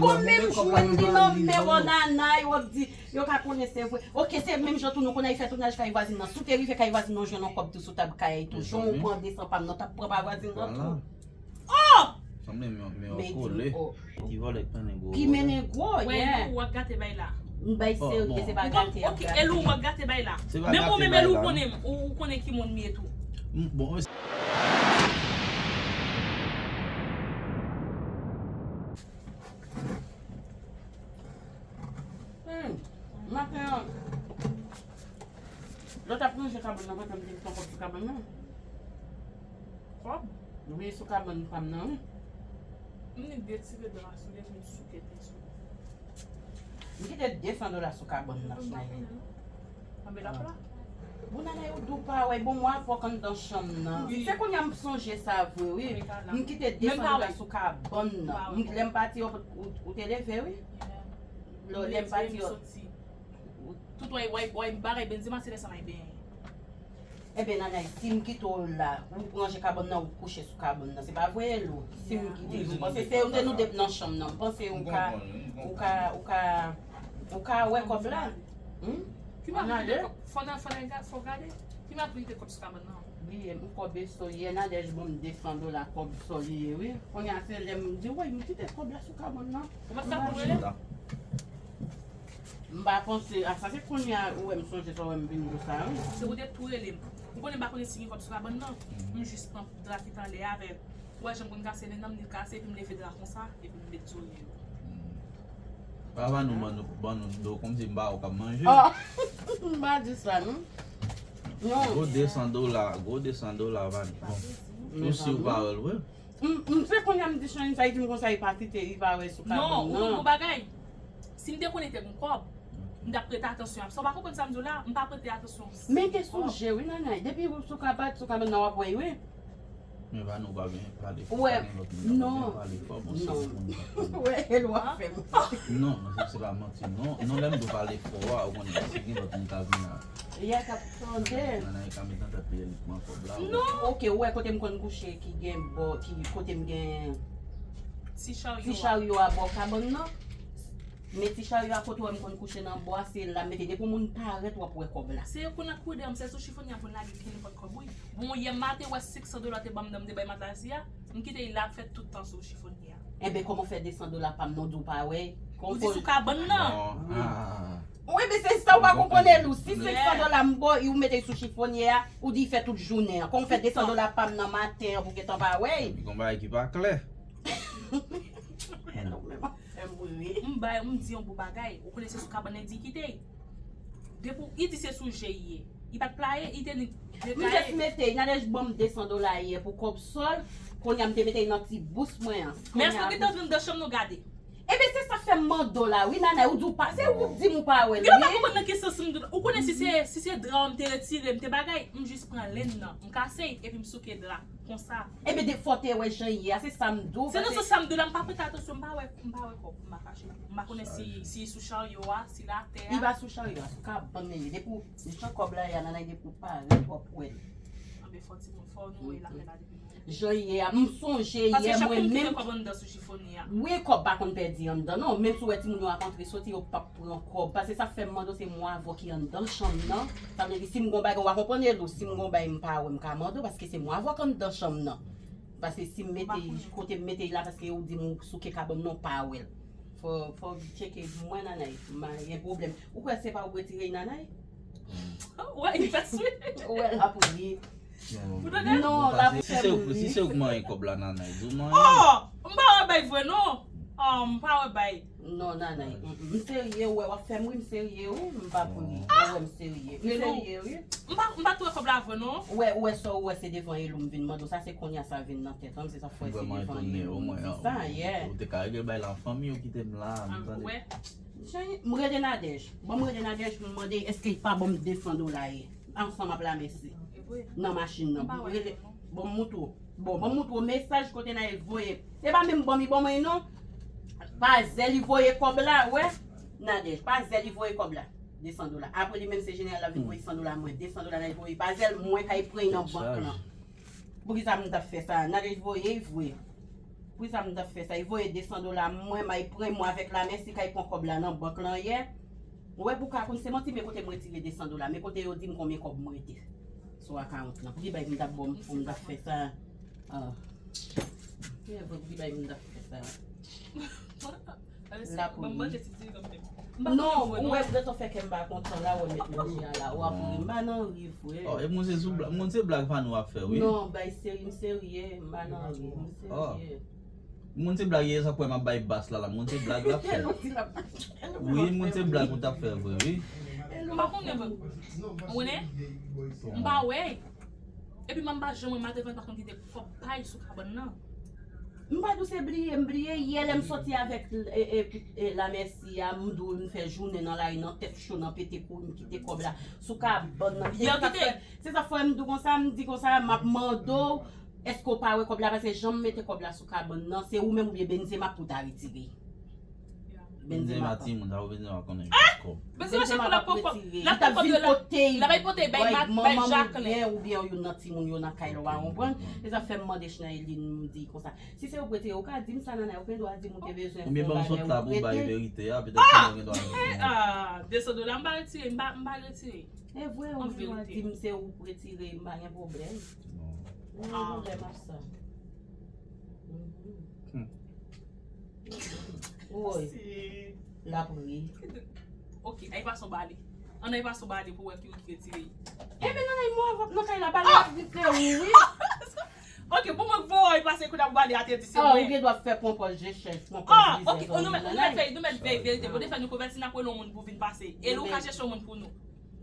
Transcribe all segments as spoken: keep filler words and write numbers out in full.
Bon, menm jwenn li nan men w, Nanay, w ap di, yo ka konnen se vre. Oke, se menm jan tou nou konn al fè tounaj kay vwazin nan. Si w te rive kay vwazin nan, w jwenn yon kòb tou sou tab kay tou. Jan w pran de san pa m nan, w t ap pran pa vwazin nan tou. Oh! Sanble men, men yo kole. Ki vòlè k mennen gwo. Ki mennen gwo, yeah. Wè, w ap gate bay la. M bay serye, se pa gate. Oke, Elou, w ap gate bay la. Menm ou menm, Elou, ou konnen m, ou konnen ki moun m ye tou. Bon, Hmm. Maten an, lè w t ap ranje kabann nan, pandan m te met yon kòb sou kabann nan. Kòb? Wi, sou kabann pa m nan, wi. M nik retire dra sou li, epi m souke pi sou li. M kite de san dola sou kabann nan, Chinay. Anbe l ap la. Bon, Nanay, ou dou pa wè, bon, mwen avè w anndan chanm nan. Wi. Se kounye a m sonje sa vre, wi. M kite de san dola sou kabann nan. Lè m pati, ou, ou te leve, wi. Lè, lè m pati, ou, tout wè, wè, wè, bagay Benzema, se lè sa m ay benyen. Enben, Nanay, si m kite w la, ou ranje kabann nan, ou kouche sou kabann nan. Se pa vre, Elou? Si m kite, m panse se nou de nan chanm nan. M panse ou ka, ou ka, ou ka, ou ka wè kòb la. Hmm? Ki maturite kòb? Fò nan, fò nan, fò gade. Ki maturite kòb sou kabann nan? Bliye m, kòb e so yè, Nadège ban m de san dola kòb so li ye, wi. Kounye a se lè m di, woy, m kite kòb la sou kabann nan. Ou pa t ka pou rele? M pa panse a sa, se kounye a ou wè m sonje sa, ou wè m vin di sa, wi. Se ou te tou rele m. Ou konnen m pa konnen si gen kòb sou kabann nan. M jis pran dra ki t anlè a avè. Ou wè jan m konn kase men nan m, li kase, epi m leve dra konsa, epi m met sou li. Papa nou ban nou, ban nou do kòmsi m pa wè w k ap manje. Oh, m pa di sa, non. Non. Gwo de san dola, gwo de san dola, pa bon. Ou si w pa wè l, wi. M, m, se kounye a m di Shine sa, li di m konsa, li pa kite, li pa wè sou kabann nan. Non, ou, ou bagay. Si m te konnen te gen kòb, m t ap prete atansyon. Sa w pa konprann sa m di w la? M pa prete atansyon. Men te sonje, wi, Nanay. Depi ou sou kabann, sou kabann nan, w ap wè, wi. Men pa nou pa byen pale fò, pa gen lòt moun k ap byen pale fò, bon, se moun k ap pale. Wè, Elou ap fè m. Non, se, se pa manti, non. Non, lè m di w pale fò a, ou konnen, si gen lòt moun k ap vin la. Yè k ap tande. Nanay ka met nan tèt li, Elou pran kòb la, wi. Non. Oke, ou wè kote m konn kouche, ki gen bò, ki kote m gen ti charyo a bò kabann nan. Men ti charyo a kote w wè m konn kouche nan bò a, se la m mete. Depi yon moun parèt, w ap wè kòb la. Se yo konn ak koudè m, se sou chifonye a pou n lage kenenpòt kòb, wi. Bon, yè maten, wè senk san dola te ban m nan, m te bay matlas li a. M kite l la ap fè tout tan sou chifonye a. Enben, kòman w fè de san dola pa m nan, w di w pa wè? Ou di sou kabann nan? Wi, men se sa w pa konprann, Elou. Si senk san dola m ba w, ou mete l sou chifonye a, ou di l fè tout jounen an. Kòman w fè de san dola pa m nan maten an pou w gentan pa wè? Gon bagay ki pa klè. Elou, men m ap fè m ri. M bay, m di yon bon bagay. Ou konnen se sou kabann nan li di kite. Depi w, li di se sou je l ye. Li pa t playe, li te ni degaye. M jis mete, Nadège ban m de san dola yè pou kòb sòl. Kounye a m te mete l nan ti bous mwen an. Men èske w gentan vin anndan chanm nan gade? Ebyen, se sa k fè m mande w la, wi, Nanay, ou di w pa, se ou k di m ou pa wè l, wi. Gen, ou pa konprann nan ki sans m di w la. Ou konnen si se, si se dra w m te retire, m te bagay, m jis pran lenn nan, m kase, epi m souke dra, konsa. Ebyen, de fò w te wè jan l ye a, se sa m di w, se nan sans sa m di w la, m pa prete atansyon, m pa wè, m pa wè kòb, m pa kache. M pa konnen si, si sou charyo a, si l atè a. Li pa sou charyo a, sou kabann li ye. Depi w, jan kòb la ye a, Nanay, depi w parèt, w ap wè l. Anben, fò timoun, fò nou wè l atè la depi nou. Jan l ye a, m sonje yè mwen menm. Paske chak moun kite kòb anndan sou chifonye a. Wi, kòb pa konn pèdi anndan, non. Menm si w wè timoun yo ap antre soti, yo p ap pran kòb. Paske sa k fè m mande w, se mwen avè w ki anndan chanm nan. Sa vle di, si m gon bagay, w a konprann, Elou, si m gon bagay, m pa wè, m ka mande w, paske se mwen avè w k anndan chanm nan. Paske si m mete, kote m mete l la, paske ou di m ou souke kabann nan, w pa wè l. Fò, fò w tcheke mwen, Nanay, m gen pwoblèm. Ou kwè se pa ou retire l, Nanay? Wè, li fè swi. Wè, l ap ri. Ou tande? Non, l ap fè m ri. Si se ou k manyen kòb la, Nanay, di w manyen. Oh! M pa wè bay vre, non. Oh, m pa wè bay. Non, Nanay. M serye, ou wè, w ap fè m ri, m serye, wi, m p ap ri. Ou wè m serye. M serye, wi. M pa, m pa t wè kòb la vre, non. Ou wè, ou wè sa, ou wè se devan Elou m vin mande w sa, se kounye a sa vin nan tèt an, se sa fè se devan Elou m di sa, yeah. Ou te ka regle bay la fanmi ou kite m la, m tande. Jan m rele Nadège. Bon, m rele Nadège pou m mande èske li pa ban m de san dola ye. Ansanm ap lamèsi. Nan machin nan. Pou m rele. Bon, m moutre w. Bon, bon, m moutre w mesaj kote Nadège voye. Se pa menm ban m li ban mwen non. Pa zè li voye kòb la, wè. Nadège, pa zè li voye kòb la. De san dola. Apre li menm se jeneral la vin voye san dola mwen. De san dola Nadège voye. Pa zè l mwen kay pran nan bank lan. Poukisa m t ap fè sa? Nadège voye, li voye. Poukisa m t ap fè sa? Li voye de san dola mwen, m al pran mwen avèk Lamèsi k al pran kòb la nan bank lan yè. Ou wè pou w ka konn se manti, men kote m retire de san dola, men kote yo di m konbyen kòb m rete. Sou akawont lan. Poukisa m t ap bon pou m t ap fè sa? Ah. Ki evre poukisa m t ap fè sa? Lapri. Non, ou wè, de tan fè kè m pa kontan la, ou wè met manje a la, w ap ri, m pa nan ri, frè. Oh, e moun se sou blag, moun se blag pa nou ap fè, wi. Non, bay seri, m serye, m pa nan ri, m serye. Moun se blag, ye sa kwè m ap bay bas la, la, moun se blag l ap fè. Wi, moun se blag ou t ap fè, vre, wi. M pa konnen, vre. Ou konnen? M pa wè. Epi manm pa janm wè m a devan pa konn kite kòb pay sou kabann nan. M pa di w se bliye, m bliye yè lè m sòti avèk e, e, e, Lamèsi a, m di w m fè jounen nan lari nan tèt cho, nan pete kouri, m kite kòb la sou kabann nan. Yè w kite. Se sa fè m di w konsa, m di konsa, m ap mande w, èske w pa wè kòb la, paske jan m mete kòb la sou kabann nan, se ou menm oubyen Benzema pou ta retire. Benzema timoun, sa yo Benzema konnen kòb. Benzema chak la pran kòb. L ap pran kòb yo la. L ap pote bay Jacqueline. Oubyen youn nan timoun yo nan kay la, w pa konprann. Se sa fè m mande Chnaïline, m di konsa. Si se ou prete, ou ka di m sa, Nanay, ou gen dwa di m ou te bezwen fè yon bagay, ou prete. Oubyen ban m sot la pou bay verite a, petèt ke mwen gen dwa retire. Ah, de san dola, m pa retire, m pa, m pa retire. E vre, ou gen dwa di m se ou retire, m pa gen pwoblèm. M pa gen pwoblèm ak sa. Woy. L ap ri. Ok, ay pase w ba li. Ann ay pase w ba li pou wè ki ou ki retire. Ebyen, nan ay mwen avè w nan kay la, ba li ap di se ou, wi. Ok, pou mwen k voye w pase kou n ap ba li a te di se mwen. Ou gen dwa fè pran pòz je chèch, pran pòz vizè. Ok, nou mèt, nou mèt fè, nou mèt fè verite. Pou te fè nou konvèti, n ap rele yon moun pou vin pase. E ou ka chèche yon moun pou nou.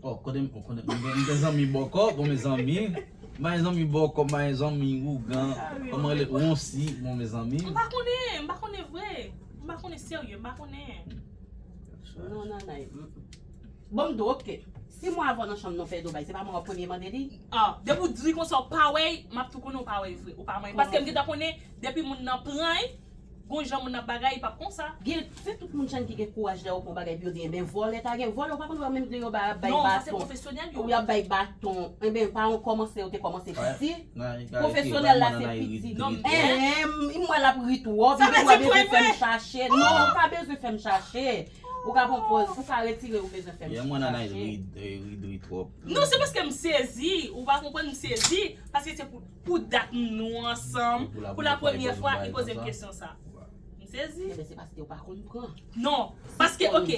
Oh, kote m, kote m, m gen, m gen zanmi bòkò, bon, mezanmi. M pa gen zanmi bòkò, m pa gen zanmi ougan, kòman rele, wonsi, bon, mezanmi. M pa konnen, m pa konnen vre. M pa konnen serye, m pa konnen. Non, Nanay. Bon, m di w, ok. Si mwen avè w nan chanm nan fè do bay, se pa mwen w ap premye mande li? Ah, depi w di konsa w pa wè, m ap tou konnen w pa wè vre. Ou pa manyen. Paske m gentan konnen, depi moun nan pran, gon jan moun ap bagay, li p ap konsa. Gen, se tout moun Chayna ki gen kouraj lè yo pran bagay, epi yo di, enben, vòlè ta gen vòlè, ou pa konn wè menm lè yo ba, bay baton. Non, sa se pwofesyonèl yo. Ou y ap bay baton. Enben, pa yon kòmanse, yo te kòmanse piti. Pwofesyonèl la, se piti. Enhen, m wè l ap ri twòp, epi ou pa bezwen fè m chache. Non, ou pa bezwen fè m chache. Ou ka pran pòz, ou ka retire, ou bezwen fè m chache. Yè mwen Nanay ri, ri, ri twòp. Non, se paske m sezi, ou pa konprann, m sezi, paske se pou, pou dat nou ansanm, pou la premyè fwa, li poze m kesyon sa. M sezi. Ebyen, se paske ou pa konn pran. Non, paske, ok,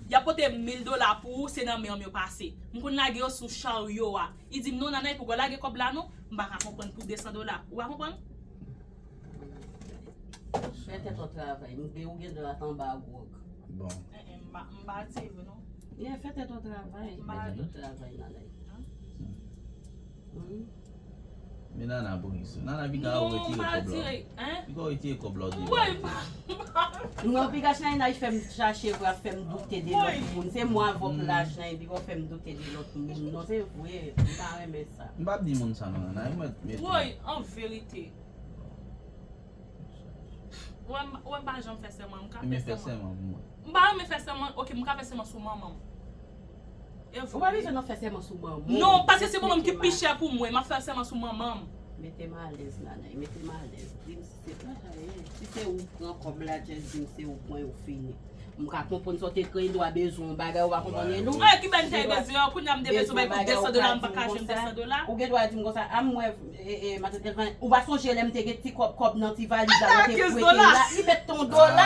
y ap pote mil dola pou ou, se nan men m yo pase. M konn lage yo sou charyo a. Li di m, "Non, Nanay, pou w lage kòb la, non." M pa ka konprann pou de san dola. Ou pa konprann? Fè tèt ou travay. M gen, ou gen dwa t anba gwòg. Bon. Eh, eh, m pa, m pa tire, non. Yeah, fè tèt ou travay. M pa tire. Fè tèt ou travay, Nanay. Hmm. Men Nana, pou ki sa? Nana, piga ou retire kòb la. Piga ou retire kòb la, ou di. Mwen, m pa, m pa. Non, piga Chayna, li fè m chache, pou ap fè m doute de lòt moun. Se mwen avè w la, Chayna, piga ou fè m doute de lòt moun. Non, se vre, m pa renmen sa. M p ap di moun sa, non, Nana, mwen mete. Woy, an verite. Ou wè m, ou wè m pa janm fè sèman, m ka fè sèman. Ebyen fè sèman pou mwen. M pa renmen fè sèman, ok, m ka fè sèman sou manman m. E vre. Ou pa bezwen nan fè sèman sou manman w. Non, paske se manman m ki pi chè pou mwen, m ap fè sèman sou manman m. Mete m alèz, Nanay, mete m alèz. Di m si se, si se ou pran kòb la, just di m se ou pran, ou fini. M ka konprann sa w te kreye, dwa bezwen yon bagay, ou pa konprann, Elou. Mwen ki bèn te bezwen an, kounye a m te bezwen bay pou de san dola, m pa ka jwenn de san dola. Ou gen dwa di m konsa, a m wè, e, e, matant Elvan, ou pa sonje lè m te gen ti kòb, kòb nan ti valiz la, ou te prete la, li met yon dola.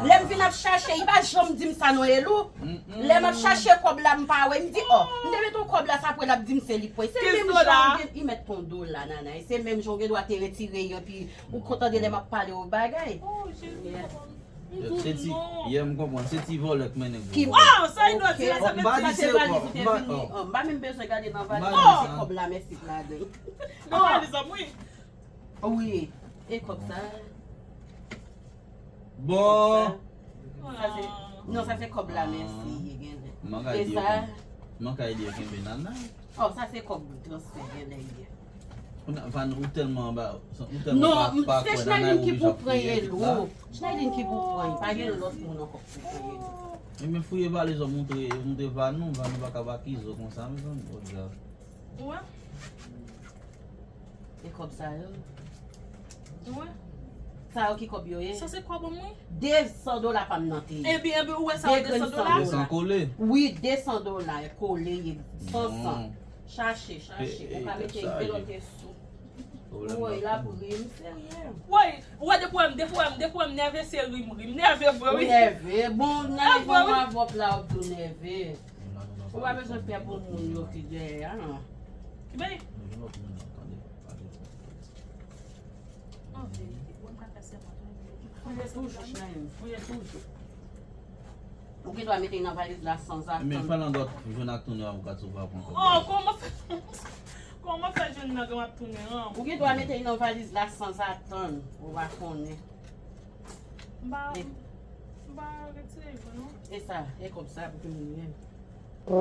Lè m vin ap chache, li pa janm di m sa non, Elou. Lè m ap chache kòb la, m pa wè, m di, oh, m te met yon kòb la, sa apre l ap di m se li pran. Se menm jan li met yon dola, Nana, e se menm jan ou gen dwa te retire, epi ou kontan de lè m ap pale w bagay. Oh, Jezi, papa m. Se ti, yeah, m konprann. Se ti vòlè k mennen gwo vòlè. Oh, sa e dwa di la, sa m pa di se valiz ou te vini. Oh, m pa menm bezwen gade nan valiz, se kòb la, mèsi pou ladan. Nan valiz an, wi. Wi. E kòb sa? Bon. Sa se, non, sa se kòb la, mèsi, genlè. E sa? Man ka ede yo kenbe Nana. Oh, sa se kòb transfè genlè ye. Ou tèlman anba, ou tèlman pa kwè nan Nana, ou oblije ap fouye tout la. Non, se Chnaïline ki pou pran, Elou. Chnaïline ki pou pran, pa gen lòt moun ankò ki pou pran, Elou. Ebyen fouye valiz ou, montre, montre Vanou, Vanou pa ka pa kizo konsa, mezanmi, o djab. Ou wè? E kòb sa yo? Ou wè? Sa yo ki kòb yo ye? Sa se kòb mwen. Desan dola pa m nan te ye. Ebyen, ebyen, ou wè sa yo, desan dola? Desan kole. Wi, desan dola kole ye, san san. Chache, chache. Ou ka mete yon lòt sou. Woy, l ap ri, m serye. Woy, ou wè depi w wè m, depi w wè m, depi w wè m nève, se ri m ri. M nève vre, wi. Ou nève. Bon, nan yon avòp la, w ap tou nève. Ou pa bezwen pè pou moun yo ki dèyè a, non. Ki bay? An verite, bon, m ka fè sèman tou. Fouye toujou, Chnèy, fouye toujou. Ou gen dwa mete l nan valiz la sanzatann. Men fè langòt, jwenn ak tounen an, ou gad si w pa pran kòb. Oh, kòman fè, kòman fè jwenn nan gen w ap tounen an? Ou gen dwa mete l nan valiz la sanzatann, ou pa konnen. M pa, m pa retire vre, non. E sa, e kòb sa pou ki moun ye. P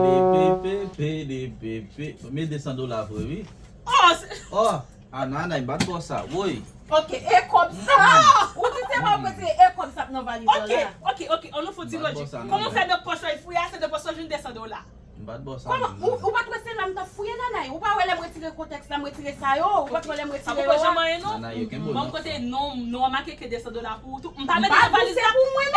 D P P, P D P P. Men desan dola vre, wi. Oh, se- Oh, a, nanay, m pa t ba w sa, woy. Ok, e kòb sa. Ou di se pa mwen, se e kòb sa k nan valiz la. Ok, ok, ok, an nou fè ti lojik. Kòman fè nan pòch la, fouye ase nan pòch la, jwenn desan dola. M pa t ba w sa menm, non. Kòman? Ou, ou pa t wè se la m t ap fouye, nanay? Ou pa wè lè m retire kontèks la, m retire sa yo? Ou pa t wè lè m retire yo a? Nanay, yo kenbe w nan fon. Bon, kote non, non, make ke desan dola pou ou tou. M pa mete nan valiz la.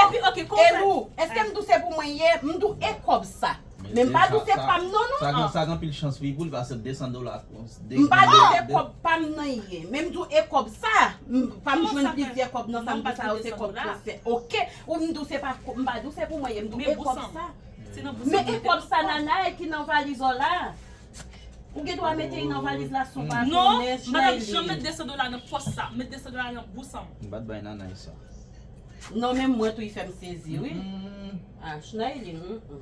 Epi, ok, kòman fè? Elou, èske m di w se pou mwen ye? M di w e kòb sa. Men m pa di w se pa m non, non. Sa gen, sa gen anpil chans wi pou li, paske desan dola. M pa di w se kòb pa m nan ye. Men m di w e kòb sa. M pa m jwenn plizyè kòb nan sa, m di sa yo se kòb transfè. Ok, ou m di w se pa, m pa di w se pou mwen ye, m di w e kòb sa. Men e kòb sa, nanay, ki nan valiz ou la. Ou gen dwa mete l nan valiz la si w pa konnen. Non, m pa t ap janm met desan dola nan pòch sa. M met desan dola nan bous an m. M pa t bay nanay sa. Non, men mwen tou, li fè m sezi, wi. Ah, Chnaylin, mm, mm.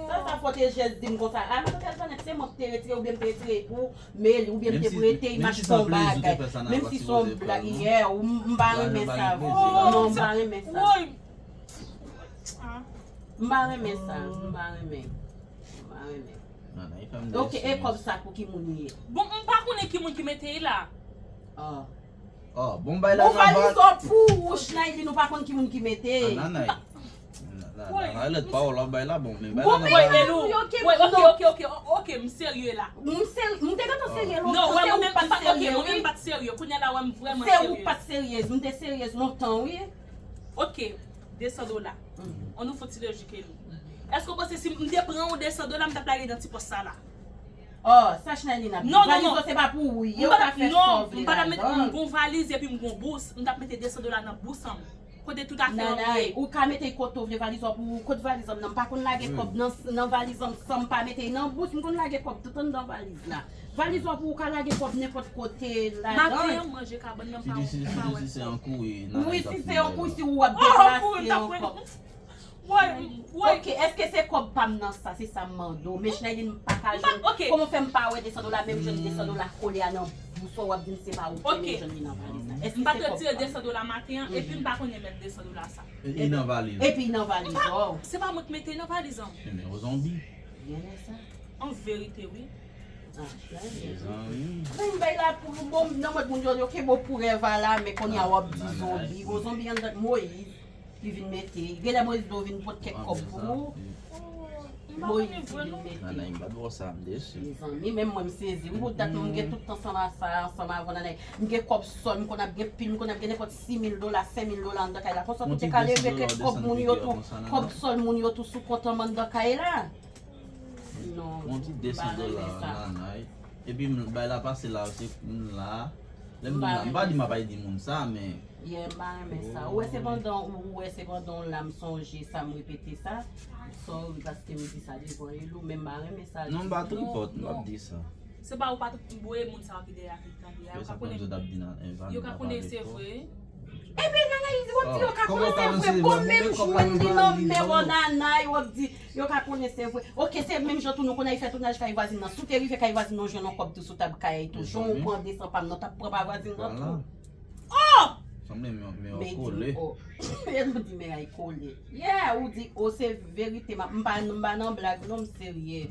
Sa, sa fò te jès di m konsa. Ah, men Tèl Janèt, se mwen ki te retire oubyen m te retire pou Meli, oubyen m te prete, m achte yon bagay. Menm si se yon blag, yeah, m pa renmen sa vre. Non, m pa renmen sa. M pa renmen sa, m pa renmen. M pa renmen. Ok, e kòb sa pou ki moun li ye? Bon, m pa konnen ki moun ki mete l la. Ah. Oh, bon, bay la. Bon, valiz ou pou ou, Chnaylin, ou pa konn ki moun ki mete. Ah, nanay. Nanay, lòt pawòl w ap bay la, bon, men bay la. Bon, men yo, ok, ok, ok, ok, m serye la. M serye, m te gentan serye lontan, se ou pa t serye, wi. Mwen menm pa t serye, kounye a la wè m vrèman serye. Se ou pa t serye, m te serye lontan, wi. Ok, desan dola. An nou fè ti lojik, Elou. Èske w panse si m te pran yon desan dola, m t ap lage nan ti pòch sa la? Oh, sa Chnaylin ap di. Valiz ou se pa pou ou ye, ou ka fè sa w vle ladan l. Non, non, non. M pa t ap mete, m gon valiz epi m gon bous, m t ap mete desan dola nan bous an m. Kote tout afè an m ye. Nanay, ou ka mete kote w vle, valiz ou pou ou, kot valiz an m nan? M pa konn lage kòb nan, nan valiz an m san m pa mete l nan bous, m konn lage kòb tout anndan valiz la. Valiz ou pou ou ka lage kòb nenpòt kote ladan l. Maten an, manje kabann nan pa wè. Wi, si se yon kou, si w ap deplase ankò. Woy, woy. Ok, èske se kòb pa m nan sa? Se sa m mande w. Men Chnaylin, m pa ka jwenn. Kòman fè m pa wè desan dola, men m jwenn desan dola kole a nan bous ou, w ap di m se pa ou ki te jwenn li nan valiz la? Èske se kòb pa m? M pa t retire desan dola maten an, epi m pa konnen mèt desan dola sa. E, e nan valiz. Epi nan valiz, oh. Se pa mwen ki mete nan valiz an. Men yon zonbi. Genlè sa. An verite, wi. Ah, mezanmi. Men bay la pou bon, nan mòd moun yo, yo kenbe w pou rèv a la, men kounye a w ap di zonbi. Gon zonbi anndan Moyiz ki vin mete. Genlè Moyiz do vin pot kèk kòb pou ou. Moyiz ki vin mete. Nanay, m pa t wè sa, m desi. Mezanmi, menm mwen m sezi. Wi, pou dat mwen, m gen tout tan ansanm a sa, ansanm avè w, Nanay. M gen kòb sòl, m konn ap gen pil, m konn ap gen nenpòt sis mil dola, senk mil dola anndan kay la. Konsa tou te ka leve kèk kòb moun yo tou, kòb sòl moun yo tou sou kont an m anndan kay la. Non, m pa renmen sa. Yon ti desan dola, Nanay. Epi m, bay la pase la, se m la. Lè m di m la, m pa di m ap al di moun sa, men. Yeah, m pa renmen sa. Ou wè se pandan, ou wè se pandan w la m sonje sa, m repete sa. Sorry, paske m di sa devan Elou, men m pa renmen sa ditou. Non, m pa tripòt, m p ap di sa. Se pa ou pa t voye moun sa yo ki dèyè a ki t tande a. Yo ka konnen, yo ka konnen se vre. Ebyen, Nanay, w ap di yo ka konnen se vre. Bon, menm jwenn li nan men w, Nanay, w ap di yo ka konnen se vre. Ok, se menm jan tou nou konn al fè tounaj kay vwazin nan. Si w te rive kay vwazin nan, w jwenn yon kòb tou sou tab kay tou. Jan w pran desan pa m nan, w t ap pran pa vwazin nan tou. Oh! Sanble men, men yo kole. Men di, oh. Men nou di men ay kole. Yeah, ou di, oh, se verite, m ap, m pa, m pa nan blag, non, m serye.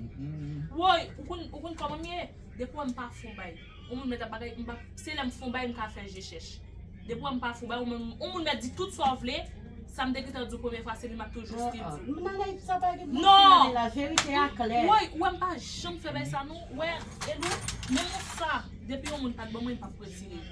Woy, ou konn, ou konn kòman m ye? Depi w wè m pa fon bay, yon moun mèt ap bagay, m pa, se lè m fon bay, m ka fè je chèch. Depi w wè m pa fon bay, yon moun, yon moun mèt di tout sa w vle, Sa m te gentan di w premye fwa, se li m ap toujou still di w. Nan live sa pa gen manti nan la, verite a klè. Woy, ou wè m pa janm fè bagay sa non. Ou wè, Elou, menm yon sa, depi yon moun pa t ban mwen, m p ap retire.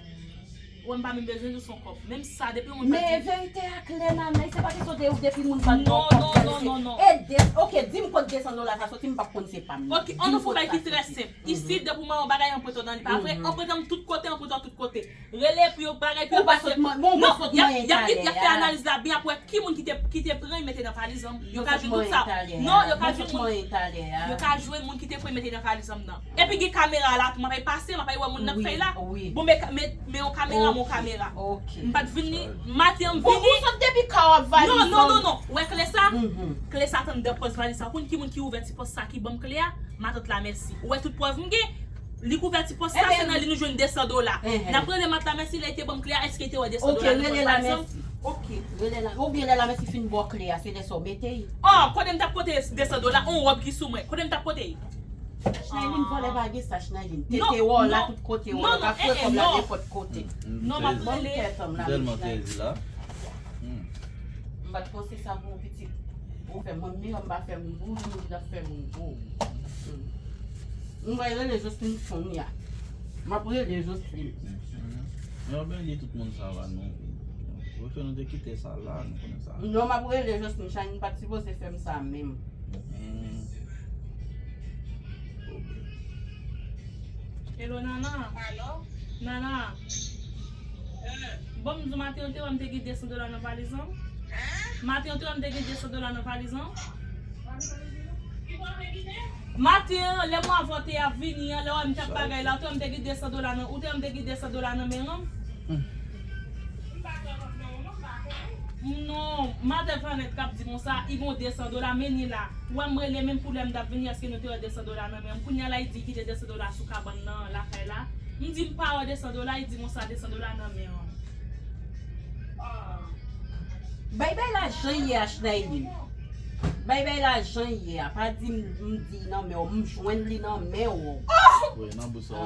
Ou wè m pa menm bezwen di w se yon kòb. Menm sa, depi yon moun pa t di. Men verite a klè, Nanay, se pa kesyon de depi moun pa t ban w, w p ap retire. Non, non, non, non, non. E de, ok, di m kot de san dola sa soti, m p ap konn se pa m. Ok, ann nou fè yon bagay ki trè senp. Isit, depi w mare yon bagay, anprete w nan li, pa vre? Anprete m tout kote, anprete w tout kote. Rele pou yo bagay pou yo pase. Non, y ap, y ap, y ap fè analiz la byen, ap wè ki moun ki te, ki te pran y mete nan valiz an. Yo ka jwenn tout sa. Non, yo ka jwenn moun. Yo ka jwenn moun ki te pran y mete nan valiz an nan. Epi gen kamera la tou, m ap pase, m ap wè moun nan k fè y la. Bon, men, men, men yon kamera, men yon kamera. M pa t vin ni, maten an m vini. Ou sot depi ka w ap valiz an. Non, non, non, non. Ou wè kle sa? Kle sa t anndan pòch valiz sa. Ou konn ki moun ki ouvè ti pòch sa ki ban m kle a? Matant la Mèsi. Ou wè tout prèv m gen? Li k ouvè ti pòch sa, se nan li nou jwenn de san dola. N ap rele matant la Mèsi, lè li te ban m kle a, èske li te wè de san dola nan pòch valiz an? Ok. Rele la, oubyen lè la Mèsi fin ba w kle a, se lè sa w mete y. Oh, kote m t ap pote de san dola, on wòb ki sou mwen. Kote m t ap pote y? Chnaylin, vòlè pa gen sa, Chnaylin. Tete wè w la tout kote, wè w ka foure kòb la nenpòt kote. Non, m ap rele. M tèlman sezi la. M pa t panse sa pou yon pitit. Ou fè moun miyò, m pa fè moun pou ou, li menm ki t ap fè moun pou ou. M pral rele Jocelyn kounye a. M ap rele Jocelyn. Men yo byen di tout moun sa la, non. Yo fè nou te kite sa la, nou konnen sa. Non, m ap rele Jocelyn, Chnaylin pa t sipoze fè m sa menm. Hello, Nana. Alo? Nana. Bon, m di w maten an te wè m te gen de san dola nan valiz lan. Maten an te wè m te gen de san dola nan valiz lan. Maten an, lè mwen avè w te ap vini an, lè w wè m t ap bagay la, ou te wè m te gen de san dola nan, ou te wè m te gen de san dola nan men an. Non, madan Vanèt k ap di konsa, li gon de san dola, men ni la. Ou wè m rele menm pou lè m t ap vini, èske nou te wè de san dola nan men m? Kounye a la, li di li kite de san dola sou kabann nan, lakay la. M di m pa wè de san dola, li di konsa de san dola nan men an. Bay bay la jan ye a, Chnaylin. Bay bay la jan ye a. Pa di m, m di nan men w, m jwenn li nan men w. Wi, nan bouch sa. M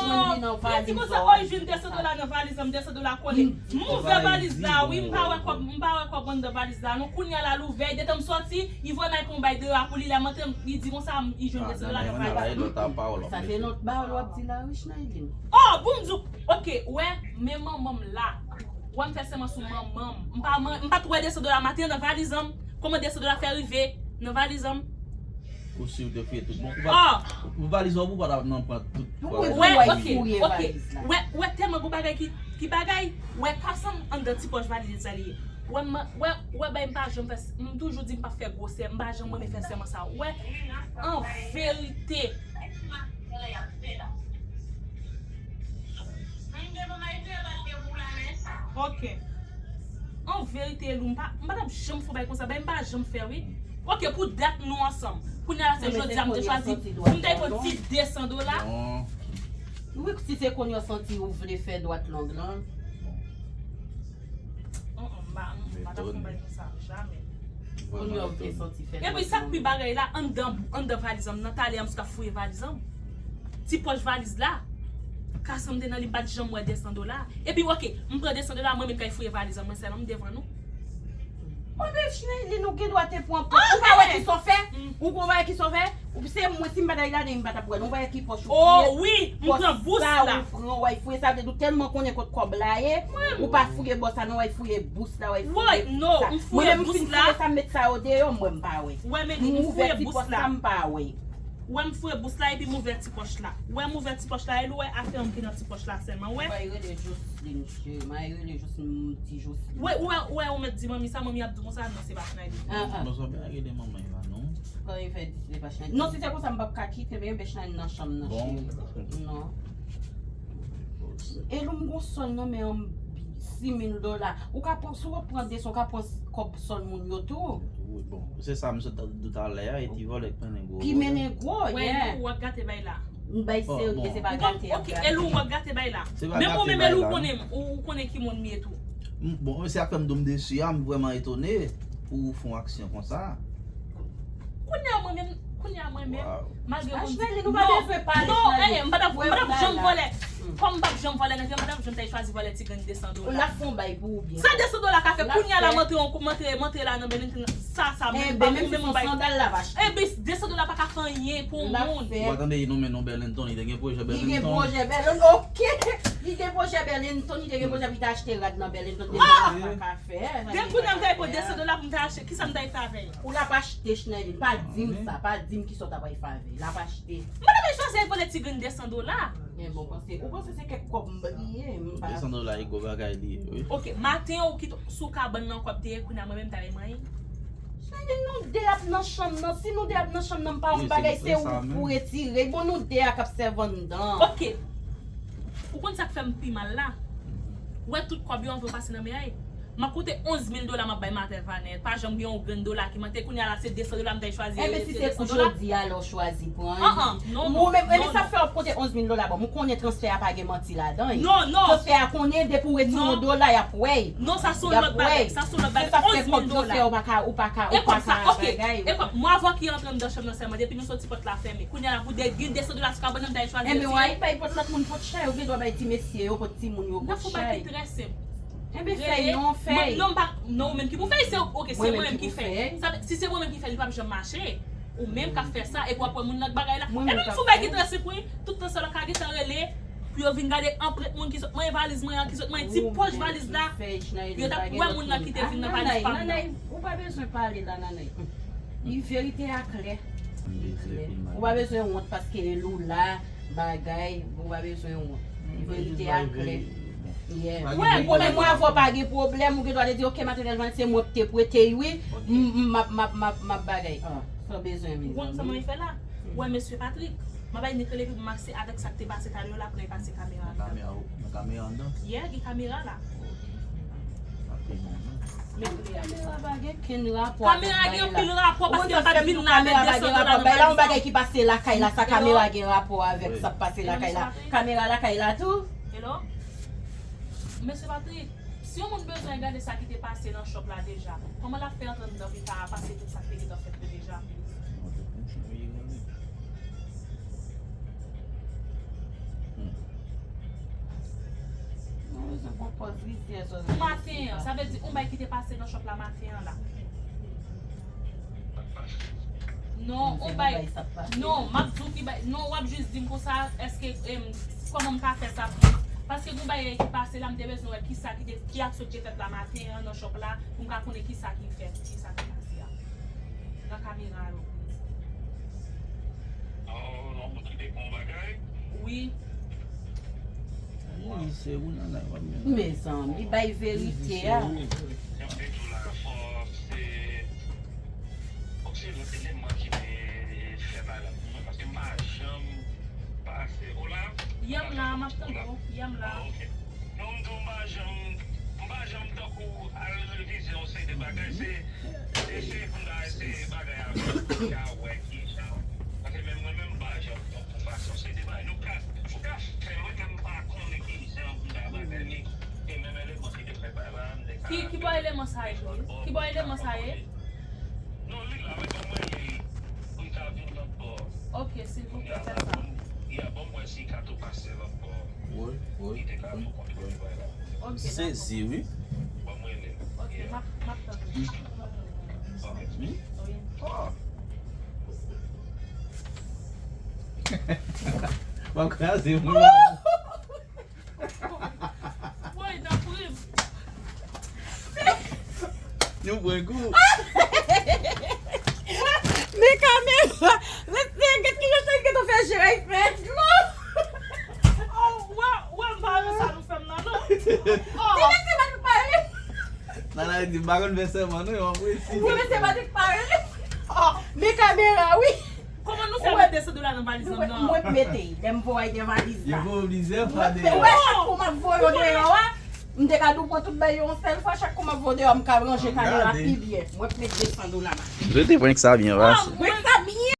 jwenn li nan valiz la. Li di konsa, oh, li jwenn de san dola nan valiz la, de san dola kole. M ouvè valiz la, wi, m pa wè kòb, m pa wè kòb anndan valiz la. Non, kounye a la, l ouvè, detan m sòti, li voye m al pran yon bagay deyò a pou li, lè m antre, li di konsa, li jwenn de san dola nan valiz la. Sa se lòt pawòl w ap di la, wi, Chnaylin. Oh, bon, m di w, ok, wè, men manman m la. Wè m fè sèman sou manman m. M pa man, m pa t wè de san dola maten an nan valiz an. Kòman de san dola fè rive nan valiz an? Ou si ou te fouye tout. Bon, ou pa, pou valiz ou pa t ap nan pran tout. Wè, ok, ok. Wè, wè tèlman gon bagay ki, ki bagay. Wè, ka sa m anndan ti pòch valiz la li ye. Wè, m, wè, wè, bay m pa janm fè, m toujou di m p ap fè gwosè, m pa janm renmen fè sèman sa. Wè, an verite. Ok. An verite, Lou, m pa, m pa t ap janm fè yon bagay konsa. Bay m pa janm fè, wi. Ok, pou dat nou ansanm. Kounye a la, se jodi a m te chwazi pou m ta pran ti de san dola. Wi, si se kounye a w santi ou vle fè dwat long lan. M pa, m pa t ap fè yon bagay konsa, jamè. Kounye a w te santi fè dwat long lan. Epi sa k pi bagay la, anndan, anndan valiz an m nan, talè a m sot ap fouye valiz an m. Ti pòch valiz la, kas an m te nan li, m pa t janm wè de san dola. Epi, ok, m pran de san dola, mwen menm k al fouye valiz an, mwen sèl, m devan nou. Mwen menm, Chnaylin, ou gen dwa te pran pòch. Ou pa wè kisa w fè? Ou pa wè kisa w fè? Ou, se mwen, si m pa t al ladan, m pa t ap wè l. Ou pa wè ki pòch ou fouye? Oh, wi, m pran bous la. Pòch sa ou pran, w al fouye, sa vle di ou tèlman konnen kot kòb la ye, ou pa fouye bò sa non, w al fouye bous la, w al fouye sa. Mwen menm, m fin fouye sa, m met sa yo deyò, m wè m pa wè. M ouvè ti pòch la, m pa wè. Ou wè m fouye bous la epi m ouvè ti pòch la. Ou wè m ouvè ti pòch la, e l ou wè afè m ki nan ti pòch la sèlman, ou wè? Ou pa rele Jocelyn, mesye. M a rele Jocelyn, m di Jocelyn. Ou wè, ou wè, ou wè, ou mèt di manmi sa, manmi ap di konsa, non, se pa Chnaylin. Ah, ah. Bon, sa byen rele manman la, non? Kòman li fè di se pa Chnaylin? Non, si se konsa, m p ap ka kite, men, men Chnaylin nan chanm nan, cheri. Non. E Lou, m gon sòl nan men an, sis mil dola. Ou ka pran, si w ap pran de san, ou ka pran kòb sòl moun yo tou. Wi, bon, se sa m sot ap di w talè a, e ti vòlè k mennen gwo. Ki mennen gwo, yeah. Wè, Lou, w ap gate bay la. M bay serye, se pa gate y ap gate. Ok, e Lou, w ap gate bay la. Menm ou menm, e Lou, ou konnen, ou, ou konnen ki moun m ye tou. Bon, se sa k fè m di w m desi a, m vrèman etone pou ou fè yon aksyon konsa. Kounye a, mwen menm, Kounye a mwen menm, malgre moun di, Ashley, nou pa bezwen pale. Non, eh, m pa t ap, m pa t ap janm vòlè. Kòm m p ap janm vòlè nan vi m, m pa t ap janm ta chwazi vòlè ti grenn de san dola. L ap fè yon bay pou ou byen. Sa de san dola ka fè? Kounye a la, m antre, m antre, m antre la nan Burlington, sa, sa, menm pa, menm yon bay. Sandal la va achte. Enben, de san dola pa ka fè anyen pou yon moun. Ou pa tande li nonmen non Burlington, li te gen pwojè Burlington. Li gen pwojè Burlington, ok. Li gen pwojè Burlington, li te gen pwojè pou li ta achte rad nan Burlington, de san dola pa ka fè. Depi kounye a m ta pran de san dola pou m ta achte, kisa m ta fè avè l? Ou l ap achte, Schneider, pa di m sa, pa di m kisa w ta pral fè avè l. L ap achte. M pa ta pral chwazi al vòlè ti grenn de san dola. Gen bon panse. Ou panse se kèk kòb m bliye, m pa. De san dola e gwo bagay li ye, wi. Ok, maten an ou kite sou kabann nan, kòb te ye, kounye a mwen menm m ta al manyen. Schneider, nou de ap nan chanm nan. Si nou de ap nan chanm nan, m pa yon bagay, se ou pou retire. Bon, nou de a k ap sèvi anndan. Ok. Ou konn sa k fè m pi mal la? Ou wè tout kòb yo anvan yo pase nan men a, m ap konte onz mil dola m ap bay Matè Vanèt. Pa janm gen yon grenn dola ki manke. Kounye a la, se de san dola m ta chwazi. Enben, si se pou jodi a lè w chwazi pran. An, an, non, non. Ou menm, enben, sa fè w ap konte onz mil dola ban m. Ou konnen transfè a pa gen manti ladan l. Non, non. Transfè a konnen depi w retire yon dola, y ap wè l. Non, sa se yon lòt bagay. Sa se yon lòt bagay. Onz mil dola. Transfè a ou pa ka, ou pa ka, ou pa ka bagay. E kòb sa, ok. E kòb, mwen avè w ki antre anndan chanm nan sèlman. Depi nou soti pòt la fèmen. Kounye a la, pou de grenn de san dola sou kabann nan, m ta chwazi retire. Enben, w al bay pòt lòt moun pòt chay, ou gen dwa bay ti mesye yo, pòt timoun yo pòt chay. N ap fè yon bagay ki trè senp. Enben, fè l non, fè l. Non, m pa, non, ou menm ki pou fè l, se, ok, se mwen menm ki fè l. Sa vle, si se mwen menm ki fè l, li p ap janm mache. Ou menm k ap fè sa, epi w ap wè moun nan k bagay la. Epi m sou bagay ki trè senp, wi. Tout tan sa la ka gentan rele, pou yo vin gade anprent moun ki sot manyen valiz mwen an, ki sot manyen ti pòch valiz la. Yo t ap wè moun nan ki te vin nan valiz pa m nan. Ou pa bezwen pale la, Nanay. Li verite a klè. Li klè. Ou pa bezwen wont paske Loula, bagay, ou pa bezwen wont. Li verite a klè. Yeah. Ou konnen mwen avè w pa gen pwoblèm, ou gen dwa te di, ok, Matènèl Vanèt, se mwen ki te prete l, wi. M, m, m ap, m ap, m ap, m ap bagay. Ah, san bezwen, mezanmi. Ou konn sa mwen fè la? Ou wè mesye Patrick, m ap bay nik rele epi m ap se avèk sa k te pase talè la pou l al pase kamera anndan. Nan kamera anndan? Yeah, gen kamera la. Ok. Sa te bon, non? Kamera pa gen kenn rapò avèk bagay la. Kamera gen anpil rapò paske l pa t vin la avèk de san dola nan valiz la. Yon bagay ki pase lakay la, sa kamera gen rapò avèk sa k pase lakay la. Kamera lakay la tou. Hello? Mesye Patrick, si yon moun bezwen gade sa ki te pase nan shop la deja, kòman l ap fè antre anndan pou l ka pase tout sa k te gentan fèt yo deja? Maten an, sa vle di yon bay ki te pase nan shop la maten an la. Non, yon bay. Non, m ap di w ki bay. Non, w ap jis di m konsa, èske, em, kòman m ka fè sa pou. Paske gon bagay ki pase la, m te bezwen wè kisa ki te, ki aksyon ki te fèt la maten an nan shop la, pou m ka konnen kisa ki fèt, kisa ki pase a. Nan kamera yo. Oh, yon moun ki te fè yon bagay? Wi. Wi, se ou, Nanay, w ap jwenn. Mezanmi, bay verite a. Jan m te di w la, fò se, fòk se lòt eleman ki te fè bagay la pou mwen, paske m pa janm pase. Hola? Yeah, m la, m ap tande w. Yeah, m la. Ah, ok. Non, m di w, m pa janm, m pa janm tankou al revize yon seri de bagay. Se, se, se pou m ta eseye bagay avè w, pou m ka wè kijan. Paske menm mwen menm, m pa janm tankou pase yon seri de bagay. Nou ka, ou ka fè, mwen menm m pa konnen kijan pou m ta bagay, men, e menm eleman ki te fè bagay la, m te ka. Ki, ki bò eleman sa ye, Louis? Ki bò eleman sa ye? Non, li la, men ban mwen li pou l ka vin lòt bò. Ok, silvouplè, fè sa. Ya, ban mwen si l ka tou pase lòt bò. Wi, wi, wi. Li te ka tou kontwole bagay la. Ok, dakò. Sezi, wi. Ban mwen li. Ok, m ap, m ap tann. Ok. Wi. Wi. Oh. W ap kraze moun la. Woy, tanpri. Nou pran kou. Men kamera. Men, men, gad ki jan Sherry gentan fè je a, fè dlo. Oh, wè, wè, m pa renmen sa nou fè m nan, non. Oh. Ti mesye pa nou pale. Nanay di, m pa konn fè sèman, non, yo, m ap resi. Ti mesye pa nou pale. Oh, men kamera, wi. Kòman nou fè met de san dola nan valiz nan? Mwen k mete l, lè m voye de valiz la. Yo voye plizyè fwa deyò. Ou wè chak kou m ap voye yo deyò a, m te ka dou pran tout bay yo yon sèl fwa, chak kou m ap voye deyò a, m ka ranje kamera pi byen. Mwen k met de san dola nan. Rete prank sa byen pase. Prank sa byen.